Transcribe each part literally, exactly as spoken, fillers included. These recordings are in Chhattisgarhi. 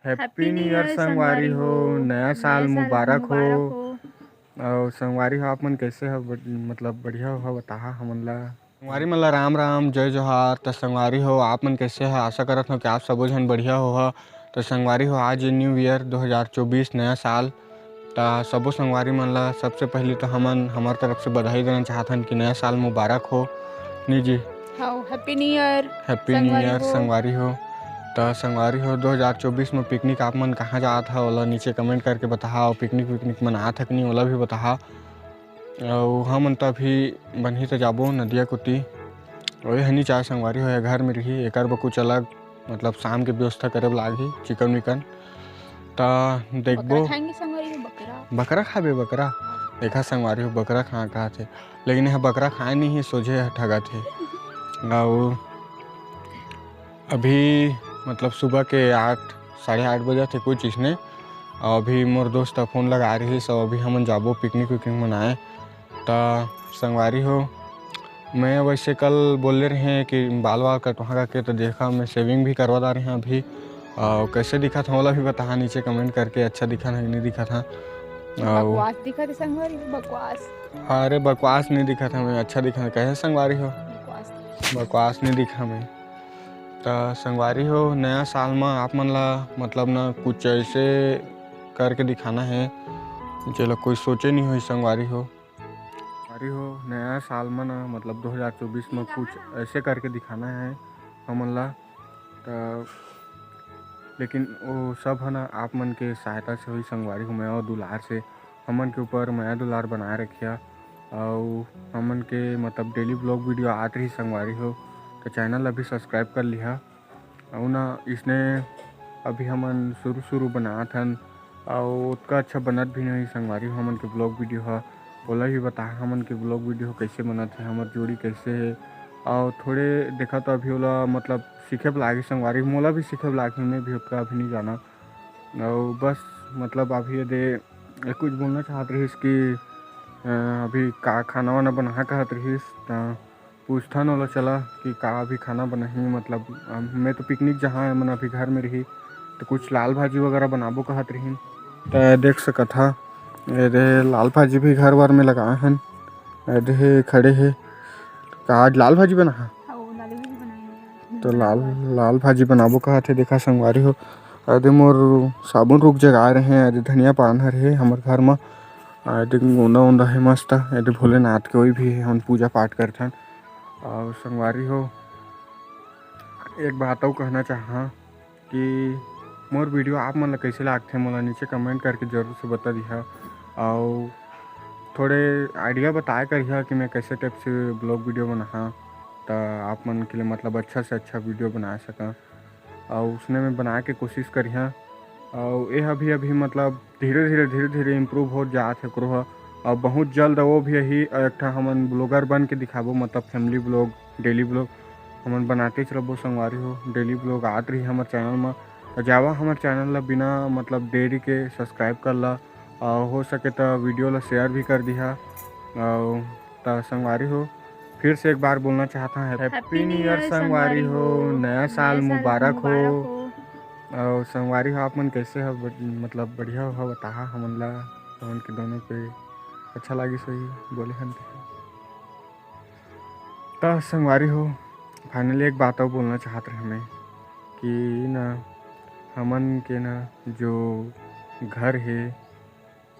Happy New Year संगवारी हो, नया साल मुबारक हो। अउ संगवारी हो, आप मन कैसे हो? बड़-, मतलब बढ़िया हो, बताहा हमन ला। संगवारी मन ला राम राम, जय जोहार। त संगवारी हो, आप मन कैसे हो? आशा करत हो कि आप सबो झन बढ़िया हो ह। त संगवारी हो, आज New Year दो हज़ार चउबीस, नया साल। त सबो संगवारी मन ला सबसे पहली तो हमन हमर तरफ से बधाई देना चाहत हन कि नया साल मुबारक हो। नी जी? हाँ, Happy New Year। Happy New Year संगवारी हो। त संगवारी हो, दो हज़ार चउबीस में पिकनिक आप मन कहाँ जात हा, ओला नीचे comment करके बताहा। अउ पिकनिक विकनिक मनात हा कि नहीं, ओला भी बताहा। अउ हमन त अभी बनही त जाबो नदिया कोती। ओए हनी चाहे संगवारी हो, ये घर में रही, एकर बर कुछ अलग, मतलब शाम के व्यवस्था करे बर लागही, चिकन विकन। त देखबो। बकरा खाएंगे संगवारी हो, बकरा। बकरा खाबे, बकरा? हाँ। देखा संगवारी हो, बकरा खा कहा थे, लेकिन यह बकरा खाए नहीं है, सोझे यह ठगा थे। अउ अभी मतलब सुबह के आठ, साढ़े आठ बजे थे कुछ इसने। अउ अभी मोर दोस्त ह फोन लगा रही, सब अभी हमन जाबो पिकनिक विकनिक मनाए। त संगवारी हो, मैं वैसे कल बोले रहे कि बाल वाल कटवा के, तो देखा मैं shaving भी करवा दा रहे हैं अभी। अउ कैसे दिखत हा, ओला भी बताहा नीचे comment करके, अच्छा दिखत हा कि नहीं दिखत हा। अउ बकवास दिखत हे संगवारी, बकवास। अरे बकवास नहीं दिखत हा मैं, अच्छा दिखत हा। कैसे संगवारी हो? बकवास। बकवास नहीं दिखा मैं। त संगवारी हो, नया साल म आप मन ला मतलब ना कुछ ऐसे करके दिखाना है, जेला कोई सोचे नहीं होही संगवारी हो। संगवारी हो, नया साल म ना मतलब दो हज़ार चउबीस म कुछ ऐसे करके दिखाना है हमन ला। त लेकिन वो सब है ना आप मन के सहायता से होही संगवारी हो, मया अउ दुलार से। हमन के ऊपर मया दुलार बनाए रखिया, अउ हमन के मतलब daily vlog video आत रही संगवारी हो, तो channel अभी subscribe कर लिहा। अउ ना इसने अभी हमन शुरू शुरू बनात हन, अउ ओतका अच्छा बनत भी नहीं संगवारी हो हमन के vlog video ह। ओला भी बता हमन के vlog video ह कैसे बनत हे, हमर जोड़ी कैसे हे, अउ थोड़े देखा तो अभी ओला मतलब सीखे बर लागे संगवारी, मोला भी सीखे बर लागे, मैं भी ओतका अभी नहीं जाना। अउ बस मतलब अभी ये दे ये कुछ बोलना चाहत रहिस कि अ, अभी का खाना वाना बना कहत रहिस, त पूछथन ओला चला कि का अभी खाना बनाही। मतलब अ, मैं तो पिकनिक जहाँ है मन अभी घर में रही, तो कुछ लाल भाजी वगैरह बनाबो कहत रहिन। त देख सकत हा, ये दे लाल भाजी भी घर वर में लगाए हन, ये दे खड़े हे। का आज लाल भाजी बना हा? हाँ, वो लाल भाजी बनाई है। तो लाल, लाल भाजी बनाबो कहत हे। देखा संगवारी हो, अदे मोर साबुन रुख जगाए रहे, अदे धनिया पान हर हे हमर घर म, अदे गोंदा ओंदा हे मस्त, अदे भोलेनाथ के ओई भी हे, हमन पूजा पाठ करथन। अउ संगवारी हो, एक बात अउ कहना चाहा कि मोर video आप मन ला कैसे लागथे, मोला नीचे comment करके जरूर से बता दिहा। अउ थोड़े idea बताए करिहा कि मैं कैसे type से vlog video बनाहा, त आप मन के लिए मतलब अच्छा से अच्छा video बना सका। अउ उसने मैं बनाए के कोशिश करिहा। अउ ये अभी, अभी मतलब धीरे धीरे, धीरे धीरे improve होत जात हे एकरो ह। अउ बहुत जल्द वो भी यही एक ठा हमन vlogger बन के दिखाबो, मतलब family vlog, daily vlog हमन बनातेच रहिबो संगवारी हो। Daily vlog आत रही हमर channel म, त जावा हमर channel ला बिना मतलब देरी के subscribe कर ला, अउ हो सके त video ला share भी कर दिहा। अउ त संगवारी हो, फिर से एक बार बोलना चाहत हूँ, Happy New Year संगवारी हो, नया साल मुबारक हो। अउ संगवारी हो, आप मन कैसे हो? बड़-, मतलब बढ़िया हो, बताहा हमन ला, हमन के दोनों के अच्छा लागिस होही, बोले हन ते। त संगवारी हो, finally एक बात अउ बोलना चाहत रहे मैं कि ना, हमन के ना जो घर हे,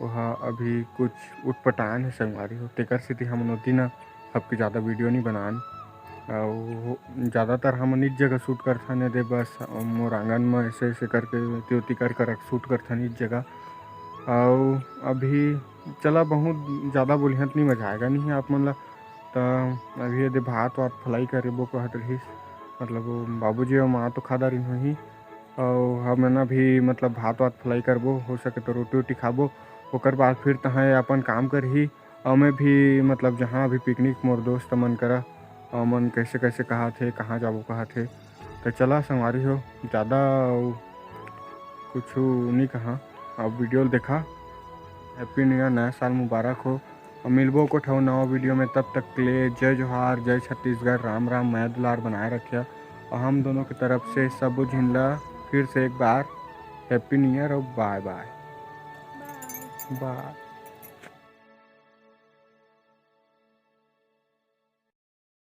ओहा अभी कुछ उटपटान हे संगवारी हो, तेकर सेती हमन ओती ना सबके ज़्यादा video नहीं बनान। अउ ज़्यादातर हमन इस जगह shoot करथन, एदे बस मोर आंगन म ऐसे ऐसे करके, ओती ओती कर कर shoot करथन इस जगह। अउ अभी चला बहुत ज़्यादा बोलिहन त नहीं मजा आएगा नहीं आप मन ला। त अभी एदे भात वात fry करे बो कहत रहिस, मतलब वो बाबूजी अउ माँ तो खा डारिन होही, अउ हमन अभी मतलब भात वात fry करबो, हो सके तो रोटी वोटी खाबो, ओकर बाद फिर तहाँ अपन काम करही। अउ मैं भी मतलब जहाँ अभी picnic मोर दोस्त मन करा, अउ मन कैसे कैसे कहा थे, कहाँ जाबो कहा थे। तो चला संगवारी हो, ज़्यादा अउ कुछ नहीं कहा, अब video देखा। Happy New Year, नया साल मुबारक हो। अउ मिलबो को ठो नवा video में, तब तक के लिए जय जोहार, जय छत्तीसगढ़, राम राम, मया दुलार बनाए रखिया। अउ हम दोनों की तरफ से सब झिन ला फिर से एक बार Happy New Year और bye bye. Bye.